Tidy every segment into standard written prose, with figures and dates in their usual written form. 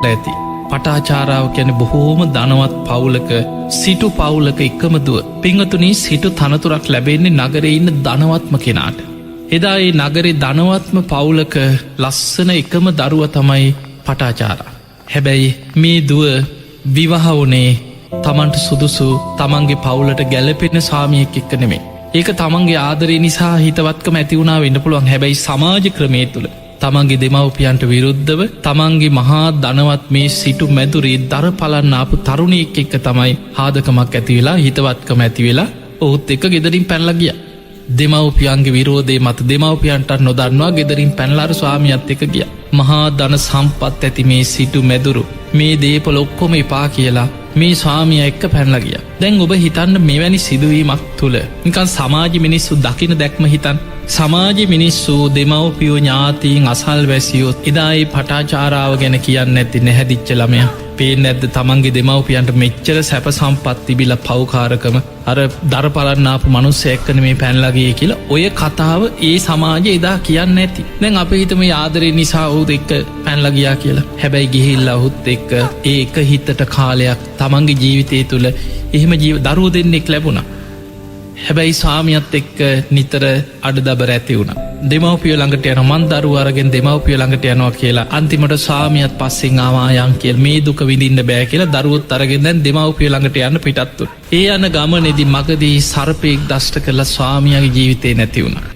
ඇති. පටාචාරාව කියන්නේ බොහෝම ධනවත් පවුලක, සිටු පවුලක එකම දුව. පින්වතුනි, සිටු තනතුරක් ලැබෙන්නේ නගරේ ඉන්න ධනවත්ම කෙනාට. එදා ඒ නගරේ ධනවත්ම පවුලක ලස්සන එකම දරුව තමයි පටාචාරා. හැබැයි මේ දුව විවාහ වුණේ තමන්ට සුදුසු, තමන්ගේ පවුලට ගැලපෙන ස්වාමියෙක් එක්ක නෙමෙයි. ඒක තමන්ගේ ආදරේ නිසා හිතවත්කම ඇති වුණා වෙන්න පුළුවන්. හැබැයි සමාජ ක්‍රමයේ තුල තමන්ගේ දෙමව්පියන්ට විරුද්ධව තමන්ගේ මහා ධනවත් මේ සිටු මැදුරේ දර පලන්න ආපු තරුණයෙක් එක්ක තමයි හාදකමක් ඇති වෙලා, හිතවත්කම ඇති වෙලා ඔහුත් එක්ක ගෙදරින් පැනලා ගියා. දෙමව්පියන්ගේ විරෝධය මත දෙමව්පියන්ටත් නොදන්වා ගෙදරින් පැනලා අර ස්වාමියාත් එක්ක ගියා. මහා ධන සම්පත් ඇති මේ සිටු මැදුරු, මේ දේපල ඔක්කොම එපා කියලා මේ ස්වාමියා එක්ක පැනලා ගියා. දැන් ඔබ හිතන්න, මෙවැනි සිදුවීමක් තුළ නිකන් සමාජ මිනිස්සු දකින දැක්ම හිතන්න. සමාජ මිනිස්සු, දෙමව්පියෝ, ඥාතීන්, අසල්වැසියෝ එදා ඒ පටාචාරාව ගැන කියන්නේ නැති නැහැදිච්ච ළමයා පේන්නේ නැද්ද තමන්ගේ දෙමව්පියන්ට මෙච්චර සැප සම්පත් තිබිලා පව්කාරකම අර දරපලන්න ආපු මිනිස්සු එක්කනේ මේ පැනලා ගියේ කියලා ඔය කතාව ඒ සමාජය එදා කියන්නේ නැති. දැන් අපි හිතමු මේ ආදරේ නිසා ඔහුත් එක්ක පැනලා ගියා කියලා. හැබැයි ගිහිල්ලා ඔහුත් එක්ක ඒ එක හිතට කාලයක් තමන්ගේ ජීවිතය තුළ එහෙම දරුවෝ දෙන්නෙක් ලැබුණා. හැබැයි ස්වාමියත් එක්ක නිතර අඩදබර ඇති වුණා. දෙමව්පියෝ ළඟට යනවා, මං දරුවෝ අරගෙන දෙමව්පියෝ ළඟට යනවා කියලා අන්තිමට ස්වාමියත් පස්සෙන් ආවා යන් කියලා, මේ දුක විඳින්න බෑ කියලා දරුවොත් අරගෙන දැන් දෙමව්පියෝ ළඟට යන්න පිටත් වුණා. ඒ යන ගමනේදී මගදී සර්පයෙක් දෂ්ට කරලා ස්වාමියාගේ ජීවිතේ නැති වුණා.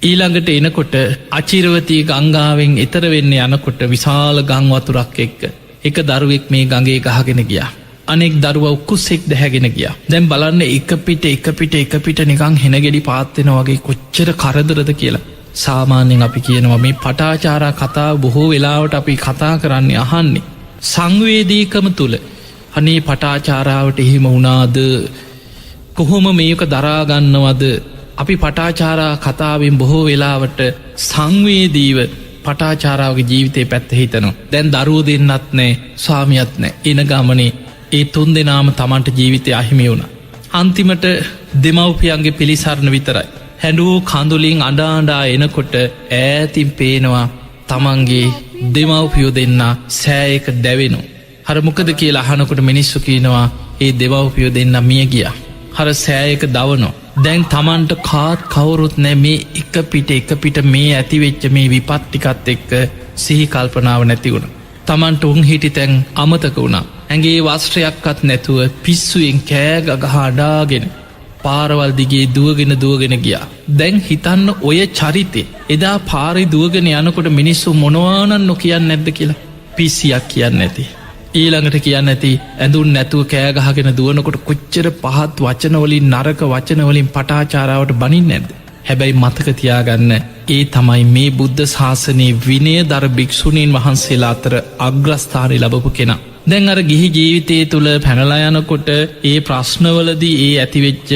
ඊළඟට එනකොට අචිරවතී ගංගාවෙන් එතර වෙන්න යනකොට විශාල ගං වතුරක් එක්ක එක දරුවෙක් මේ ගඟේ ගහගෙන ගියා. අනෙක් දරුවා උකුස්සෙක් දැහැගෙන ගියා. දැන් බලන්න, එක පිට එක පිට එක පිට නිකන් හෙනගෙඩි පාත් වෙනවා වගේ කොච්චර කරදරද කියලා. සාමාන්‍යයෙන් අපි කියනවා මේ පටාචාරා කතාව බොහෝ වෙලාවට අපි කතා කරන්නේ, අහන්නේ සංවේදීකම තුල. අනේ පටාචාරාවට එහෙම වුණාද, කොහොම මේක දරා ගන්නවද? අපි පටාචාරා කතාවෙන් බොහෝ වෙලාවට සංවේදීව පටාචාරාවගේ ජීවිතේ පැත්ත හිතනවා. දැන් දරුවෝ දෙන්නත් නෑ, ස්වාමියත් නෑ. එන ගමනේ ඒ තුන් දෙනාම තමන්ට ජීවිතය අහිමි වුණා. අන්තිමට දෙමව්පියන්ගේ පිළිසරණ විතරයි. හැඬු කඳුලින් අඬ අඬා එනකොට ඈතින් පේනවා තමන්ගේ දෙමව්පියෝ දෙන්නා සෑයක දැවෙනවා. හර මොකද කියලා අහනකොට මිනිස්සු කියනවා ඒ දෙමව්පියෝ දෙන්නා මිය ගියා. හර සෑයක දවනවා. දැන් තමන්ට කාත් කවුරුත් නෑ. මේ එක පිට එක පිට මේ ඇතිවෙච්ච මේ විපත් ටිකත් එක්ක සිහි කල්පනාව නැති වුණා. තමන්ට උන් හිටි තැන් අමතක වුණා. ඇඟේ වස්ත්‍රයක්වත් නැතුව පිස්සුවෙන් කෑ ගගහ අඩාගෙන පාරවල් දිගේ දුවගෙන දුවගෙන ගියා. දැන් හිතන්න ඔය චරිතේ එදා පාරේ දුවගෙන යනකොට මිනිස්සු මොනවා නම් නොකියන්නේ නැද්ද කියලා. පිස්සියක් කියන්නේ නැති. ඊළඟට කියන්න ඇති ඇඳුම් නැතුව කෑ ගහගෙන දුවනකොට කොච්චර පහත් වචන වලින්, නරක වචන වලින් පටාචාරාවට බනින්නේ නැද්ද? හැබැයි මතක තියාගන්න, ඒ තමයි මේ බුද්ධ ශාසනයේ විනයධර භික්ෂුණීන් වහන්සේලා අතර අග්‍රස්ථානය ලැබපු කෙනා. දැන් අර ගිහි ජීවිතය තුළ පැනලා යනකොට ඒ ප්‍රශ්නවලදී ඒ ඇතිවෙච්ච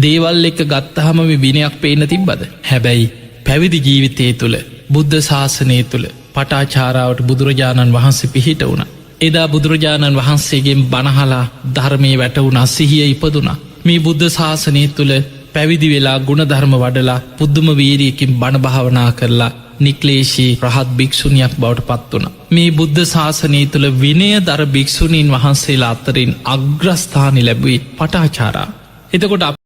දේවල් එක්ක ගත්තහම මේ විනයක් පේන්න තිබ්බද? හැබැයි පැවිදි ජීවිතය තුළ, බුද්ධ ශාසනය තුළ පටාචාරාවට බුදුරජාණන් වහන්සේ පිහිට වුණා. එදා බුදුරජාණන් වහන්සේගෙන් බණහලා ධර්මයේ වැටුණා, සිහිය ඉපදුනා. මේ බුද්ධ ශාසනය තුළ පැවිදි වෙලා ගුණධර්ම වඩලා පුදුම වීරියකින් බණ භාවනා කරලා නික්ලේශී රහත් භික්ෂුණියක් බවට පත් වුණා. මේ බුද්ධ ශාසනය තුළ විනයධර භික්ෂුණීන් වහන්සේලා අතරින් අග්‍රස්ථානි ලැබුවේ පටාචාරා. එතකොට